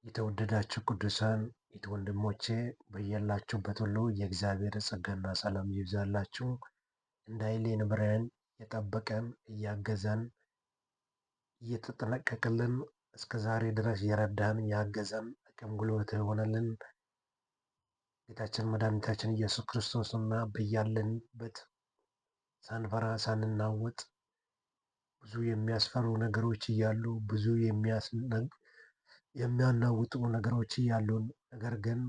የተወደዳችሁ ቅዱሳን ወንድሞቼ በያላችሁበት ሁሉ የእግዚአብሔር ጸጋና ሰላም ይብዛላችሁ። እንዳይሌን ብርሃን የጠበቀን፣ እያገዘን፣ እየተጠነቀቀልን፣ እስከ ዛሬ ድረስ የረዳን፣ ያገዘን፣ አቅም ጉልበት የሆነልን ጌታችን መድኃኒታችን ኢየሱስ ክርስቶስ እና በያለንበት ሳንፈራ ሳንናወጥ፣ ብዙ የሚያስፈሩ ነገሮች እያሉ፣ ብዙ የሚያናውጡ ነገሮች እያሉን፣ ነገር ግን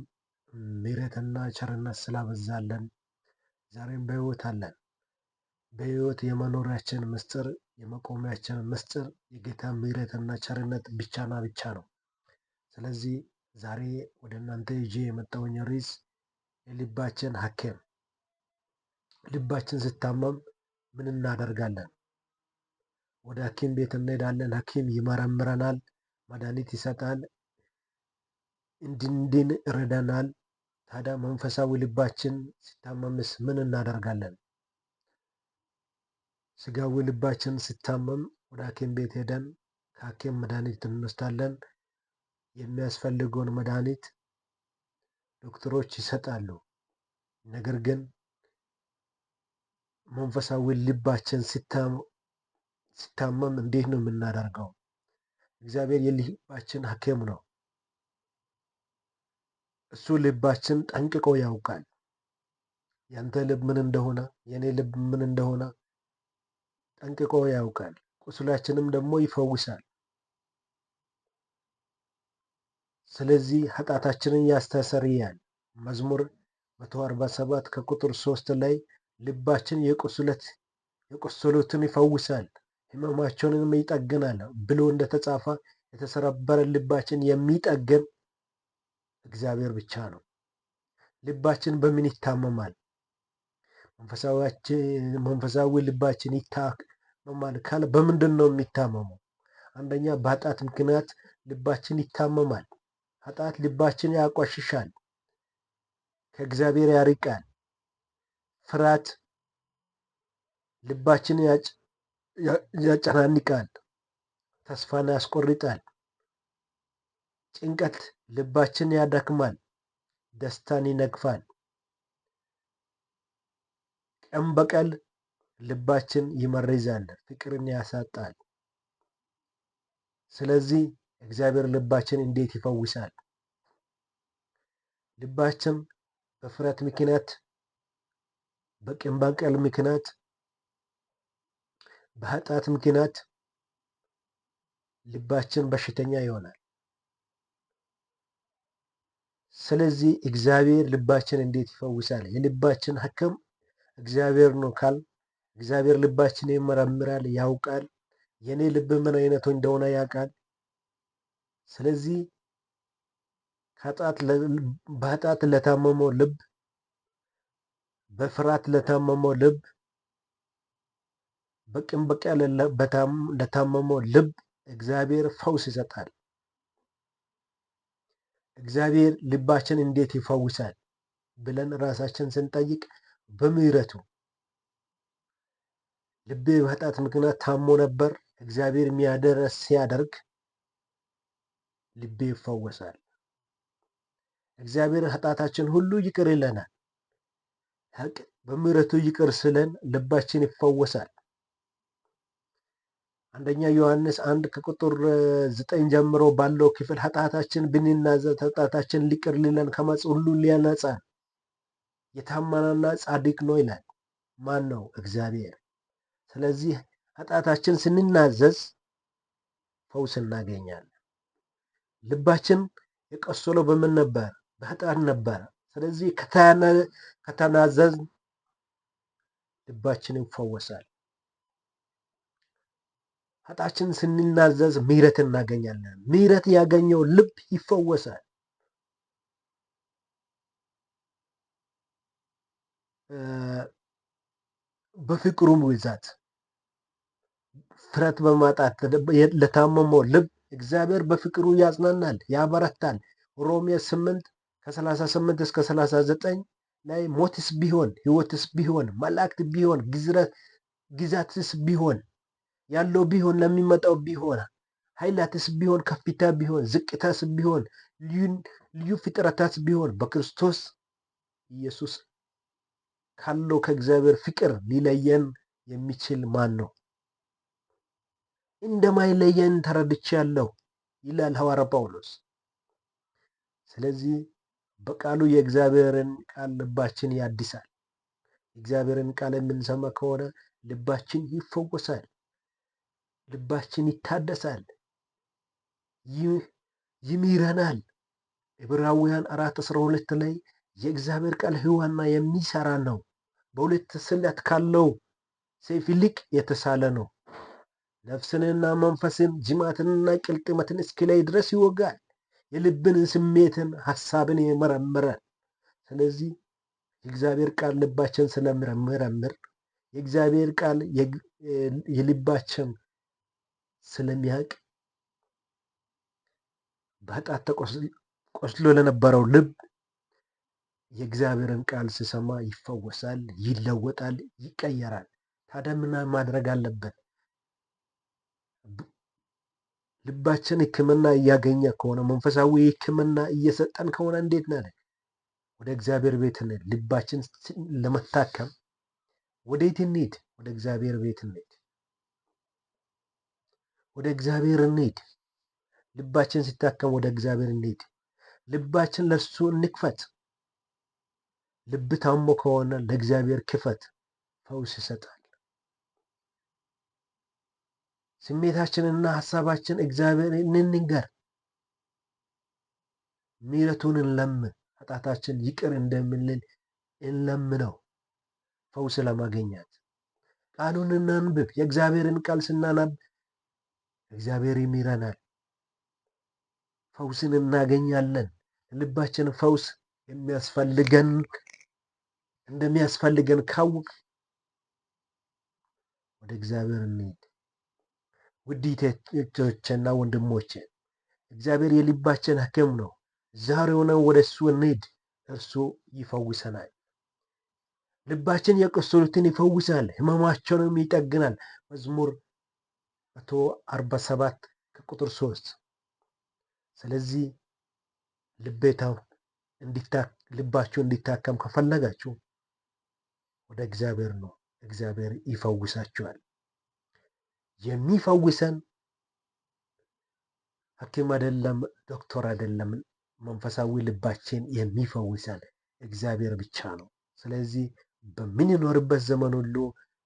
ምሕረትና ቸርነት ስላበዛለን ዛሬም በሕይወት አለን። በሕይወት የመኖሪያችን ምስጢር፣ የመቆሚያችን ምስጢር የጌታ ምሕረትና ቸርነት ብቻና ብቻ ነው። ስለዚህ ዛሬ ወደ እናንተ ይዤ የመጣሁኝ ርዕስ የልባችን ሐኪም። ልባችን ሲታመም ምን እናደርጋለን? ወደ ሐኪም ቤት እንሄዳለን። ሐኪም ይመረምረናል፣ መድኃኒት ይሰጣል፣ እንድንድን ይረዳናል። ታዲያ መንፈሳዊ ልባችን ሲታመምስ ምን እናደርጋለን? ስጋዊ ልባችን ሲታመም ወደ ሐኪም ቤት ሄደን ከሐኪም መድኃኒት እንወስዳለን። የሚያስፈልገውን መድኃኒት ዶክተሮች ይሰጣሉ። ነገር ግን መንፈሳዊ ልባችን ሲታመም እንዴት ነው የምናደርገው? እግዚአብሔር የልባችን ሐኪም ነው። እሱ ልባችን ጠንቅቆ ያውቃል። ያንተ ልብ ምን እንደሆነ፣ የኔ ልብ ምን እንደሆነ ጠንቅቆ ያውቃል። ቁስላችንም ደግሞ ይፈውሳል። ስለዚህ ኃጢአታችንን ያስተሰርያል። መዝሙር 147 ከቁጥር 3 ላይ ልባችን የቆሰሉትን ይፈውሳል፣ ሕመማቸውንም ይጠግናል ብሎ እንደተጻፈ የተሰበረ ልባችን የሚጠግን እግዚአብሔር ብቻ ነው። ልባችን በምን ይታመማል? መንፈሳዊ ልባችን ይታመማል ካለ በምንድን ነው የሚታመመው? አንደኛ በኃጢአት ምክንያት ልባችን ይታመማል። ኃጢአት ልባችን ያቆሽሻል፣ ከእግዚአብሔር ያርቃል። ፍርሃት ልባችን ያጨናንቃል፣ ተስፋን ያስቆርጣል። ጭንቀት ልባችን ያደክማል፣ ደስታን ይነግፋል። ቀን በቀል ልባችን ይመርዛል፣ ፍቅርን ያሳጣል። ስለዚህ እግዚአብሔር ልባችን እንዴት ይፈውሳል? ልባችን በፍርሃት ምክንያት፣ በቂም በቀል ምክንያት፣ በኃጢአት ምክንያት ልባችን በሽተኛ ይሆናል። ስለዚህ እግዚአብሔር ልባችን እንዴት ይፈውሳል? የልባችን ሐኪም እግዚአብሔር ነው ካል እግዚአብሔር ልባችን ይመረምራል፣ ያውቃል። የኔ ልብ ምን አይነቱ እንደሆነ ያውቃል። ስለዚህ በኃጢአት ለታመመው ልብ፣ በፍርሃት ለታመመው ልብ፣ በቂም በቀል ለታመመው ልብ እግዚአብሔር ፈውስ ይሰጣል። እግዚአብሔር ልባችን እንዴት ይፈውሳል ብለን ራሳችን ስንጠይቅ በምሕረቱ ልቤ በኃጢአት ምክንያት ታሞ ነበር። እግዚአብሔር የሚያደርስ ሲያደርግ ልቤ ይፈወሳል። እግዚአብሔር ኃጢአታችን ሁሉ ይቅር ይለናል። በምሕረቱ ይቅር ስለን ልባችን ይፈወሳል። አንደኛ ዮሐንስ 1 ከቁጥር 9 ጀምሮ ባለው ክፍል ኃጢአታችን ብንናዘዝ ኃጢአታችን ይቅር ሊለን ከዓመፅ ሁሉ ሊያነጻን የታመነና ጻድቅ ነው ይላል። ማን ነው? እግዚአብሔር። ስለዚህ ኃጢአታችን ስንናዘዝ ፈውስ እናገኛለን። ልባችን የቆሰለው በምን ነበር? በኃጢአት ነበር። ስለዚህ ከተናዘዝ ልባችን ይፈወሳል። ኃጢአታችን ስንናዘዝ ምሕረት እናገኛለን። ምሕረት ያገኘው ልብ ይፈወሳል። በፍቅሩም ብዛት ፍረት በማጣት ለታመመው ልብ እግዚአብሔር በፍቅሩ ያጽናናል፣ ያበረታል። ሮሜ 8 ከ38 እስከ 39 ላይ ሞትስ ቢሆን፣ ሕይወትስ ቢሆን፣ መላእክት ቢሆን፣ ግዛትስ ቢሆን፣ ያለው ቢሆን፣ ለሚመጣው ቢሆን፣ ኃይላትስ ቢሆን፣ ከፍታ ቢሆን፣ ዝቅታስ ቢሆን፣ ልዩ ፍጥረታት ቢሆን በክርስቶስ ኢየሱስ ካለው ከእግዚአብሔር ፍቅር ሊለየን የሚችል ማን ነው? እንደማይለየን ተረድቻለሁ ይላል ሐዋርያ ጳውሎስ። ስለዚህ በቃሉ የእግዚአብሔርን ቃል ልባችን ያድሳል። የእግዚአብሔርን ቃል የምንሰማ ከሆነ ልባችን ይፈወሳል፣ ልባችን ይታደሳል፣ ይምረናል። ዕብራውያን 4:12 ላይ የእግዚአብሔር ቃል ሕያውና የሚሰራ ነው፣ በሁለት ስለት ካለው ሰይፍ ይልቅ የተሳለ ነው፣ ነፍስንና መንፈስን ጅማትንና ቅልጥመትን እስኪለይ ድረስ ይወጋል፣ የልብን ስሜትን ሀሳብን ይመረምራል። ስለዚህ የእግዚአብሔር ቃል ልባችን ስለሚመረምር፣ የእግዚአብሔር ቃል የልባችን ስለሚያውቅ፣ በኃጢአት ቆስሎ ለነበረው ልብ የእግዚአብሔርን ቃል ሲሰማ ይፈወሳል፣ ይለወጣል፣ ይቀየራል። ታዲያ ምን ማድረግ አለብን? ልባችን ሕክምና እያገኘ ከሆነ፣ መንፈሳዊ ሕክምና እየሰጠን ከሆነ እንዴት ነን? ወደ እግዚአብሔር ቤት እንሂድ። ልባችን ለመታከም ወዴት እንሂድ? ወደ እግዚአብሔር ቤት እንሂድ። ወደ እግዚአብሔር እንሂድ። ልባችን ሲታከም ወደ እግዚአብሔር እንሂድ። ልባችን ለእርሱ እንክፈት። ልብ ታሞ ከሆነ ለእግዚአብሔር ክፈት፣ ፈውስ ይሰጣል። ስሜታችንና ሀሳባችን እግዚአብሔር እንንገር፣ ምሕረቱን እንለምን፣ ኃጢአታችን ይቅር እንደምንል እንለምነው ፈውስ ለማግኘት። ቃሉን እናንብብ። የእግዚአብሔርን ቃል ስናነብ እግዚአብሔር ይምረናል፣ ፈውስን እናገኛለን። ልባችን ፈውስ የሚያስፈልገን እንደሚያስፈልገን ካወቅ ወደ እግዚአብሔር እንሂድ። ውድ እህቶቼና ወንድሞቼ፣ እግዚአብሔር የልባችን ሐኪም ነው። ዛሬውኑ ወደ እሱ እንሂድ፣ እርሱ ይፈውሰናል። ልባችን የቆሰሉትን ይፈውሳል፣ ሕመማቸውንም ይጠግናል። መዝሙር 147 ከቁጥር 3። ስለዚህ ልባችሁ እንዲታከም ከፈለጋችሁ ወደ እግዚአብሔር ነው። እግዚአብሔር ይፈውሳችኋል። የሚፈውሰን ሐኪም አይደለም፣ ዶክተር አይደለም። መንፈሳዊ ልባችን የሚፈውሰን እግዚአብሔር ብቻ ነው። ስለዚህ በምንኖርበት ዘመን ሁሉ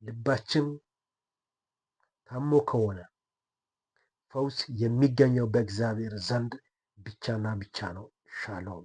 ልባችን ታሞ ከሆነ ፈውስ የሚገኘው በእግዚአብሔር ዘንድ ብቻና ብቻ ነው። ሻሎም።